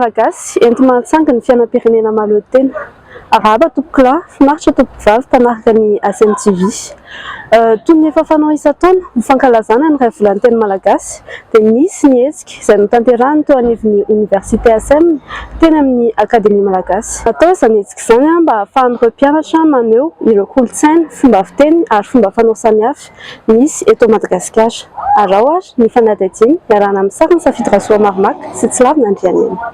Malagasy, enti-mahatsangy ny fiainam-pirenena mahaleo tena. Arahaba tompokolahy, finaritra tompokovavy mpanaraka ny ACMTV. Toy ny efa fanao isan-taona, ho fankalazana ny iray volan'ny teny malagasy, dia nisy ny hetsika izay notanterahiny teo anivon'ny Oniversite ACM teny amin'ny Akademia Malagasy. Natao izany hetsika izany mba hahafahan'ireo mpianatra maneho ireo kolontsaina, fomba fiteny ary fomba fanao samihafa misy eto Madagasikara. Araho ary ny fanadihadiana iarahana amin'ny sarin'i Safidy Rasoamaromaka sy Tsilavina Andrianena.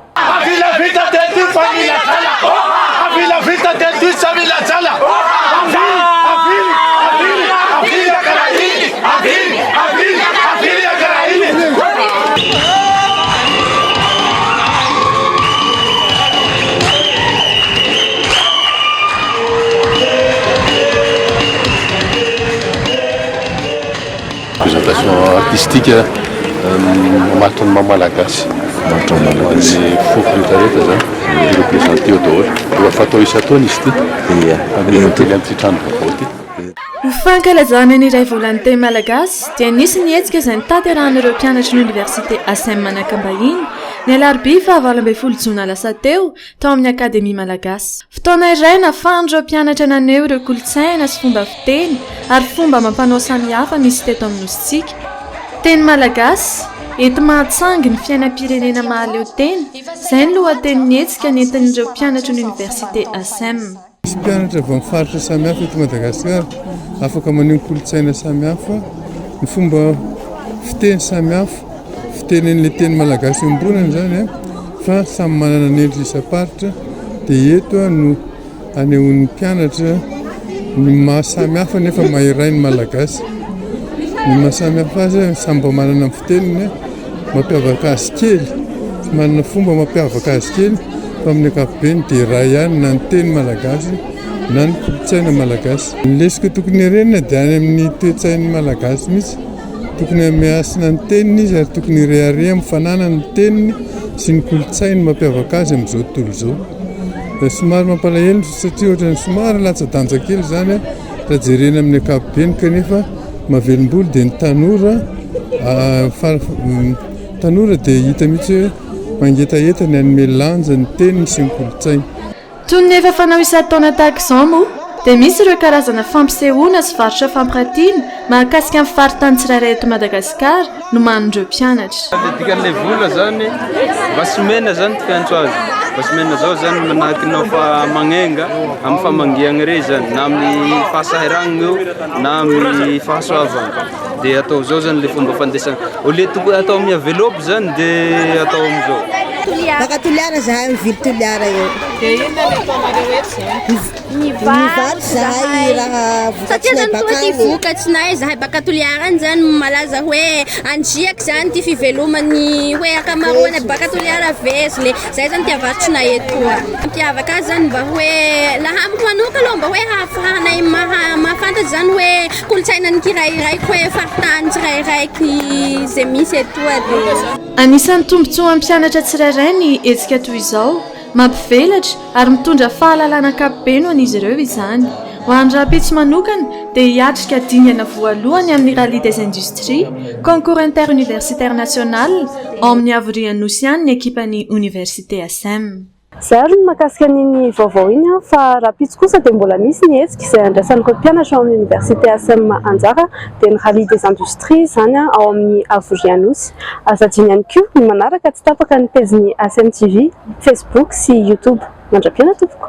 Présentation artistique mamaritra ny maha malagasy. Mamaritra ny maha malagasy. Ny foko rehetra rehetra zany mi-représenter eo daholo. Mbola fatao isan-taona izy ity. Ia. Fa kely amin'ity trano vaovao ity. Ho fankalazana ny iray volan'ny teny malagasy dia nisy ny hetsika izay notanterahan'ireo mpianatry ny oniversite ACM Manakambahiny ny alarobia faha 18 jona lasa teo tao amin'ny Akademia Malagasy. Fotoana iray nahafahan'ireo mpianatra naneho ireo kolontsaina sy fomba fiteny ary fomba amam-panao samihafa misy teto amin'ny Nosintsika. Teny malagasy, enti-mahatsangy ny fiainam-pirenena mahaleo tena, izay ny lohatenin'ny hetsika nentin'ireo mpianatry ny Oniversite ACEM. Misy mpianatra avy amin'ny faritra samihafa eto Madagasikara afaka maneho ny kolontsaina samihafa, ny fomba fiteny samihafa, fitenin'ilay teny malagasy iombonana izany fa samy manana ny endriny isam-paritra dia eto no anehoan'ny mpianatra ny maha samy hafa nefa maha iray ny Malagasy. Ny maha samy hafa azy samy mba manana ny fiteniny, mampiavaka azy kely, sy manana fomba mampiavaka azy kely fa amin'ny ankapobeny dia iray ihany na ny teny malagasy na ny kolontsaina malagasy. Ny lesoka tokony herenina dia any amin'ny toe-tsain'ny Malagasy mihitsy. Tokony hanome hasina ny teniny izy ary tokony hirehareha amin'ny fananany ny teniny sy ny kolontsainy mampiavaka azy amin'izao tontolo izao. Somary mampalahelo satria ohatran'ny somary latsa-danja kely izany raha jerena amin'ny ankapobeny kanefa mahavelom-bolo dia ny tanora tanora dia hita mihitsy hoe mangetaheta ny hanome lanja ny teniny sy ny kolontsainy. Toy ny efa fanao isan-taona tahaka izao moa dia misy ireo karazana fampisehoana sy varotra fampiratiana mahakasika ny faritany tsirairay eto Madagasikara nomanin'ireo mpianatra. Le dikan'le vola zany vasimena zany ty fiantso azy vasimena zao zany manahaky nao fa magnenga amin'ny famangiagna rey zany na amin'ny fahasahiragnana io na amin'ny fahasoavana de atao zao zany le fomba fandesana au lieu tokony atao amin'ny enveloppe zany de atao amizao. Baka Toliara zahay mivily Toliara eo. Dia inona ny ataonareo eto zany? Mivarotra zahay raha Satria vokatrinay zany baka koa ty agny. vokatrinay zahay baka Toliara any zany malaza hoe andriaky zany ty fivelomany hoe ankamaroany baka Toliara vezo le zay zany ty avarotrinay etoa. Mampiavaka azy zany mba hoe laha amiko manoka aloha mba hoe hahafahanay maha mahafantatry zany hoe kolontsainan'ny kirairaiky hoe faritany tsirairaiky ze misy etoa de. Anisan'ny tombontsoan'ny mpianatra tsirairay ny hetsika toy izao. Mampivelatra ary mitondra fahalalana ankapobeny ho an'izy ireo izany. Ho an'ny rahampitso manokana dia hiatrika dingana voalohany amin'ny Rallye des Industries, Concours Interuniversitaire National, ao amin'ny Havorian'ny Nosy ihany ny ekipan'ny Oniversite ACEM. Izay ary ny mahakasika an'iny vaovao iny fa rahampitso kosa dia mbola misy ny hetsika izay andraisan'ireo mpianatra ao amin'ny Oniversite ACEM anjara dia ny Rallye des Industries izany ao amin'ny Havorianosy. Aza adino ihany koa ny manaraka tsy tapaka ny pejin'ny ACEM TV. Facebook sy YouTube. Mandra-pihaona tompoko.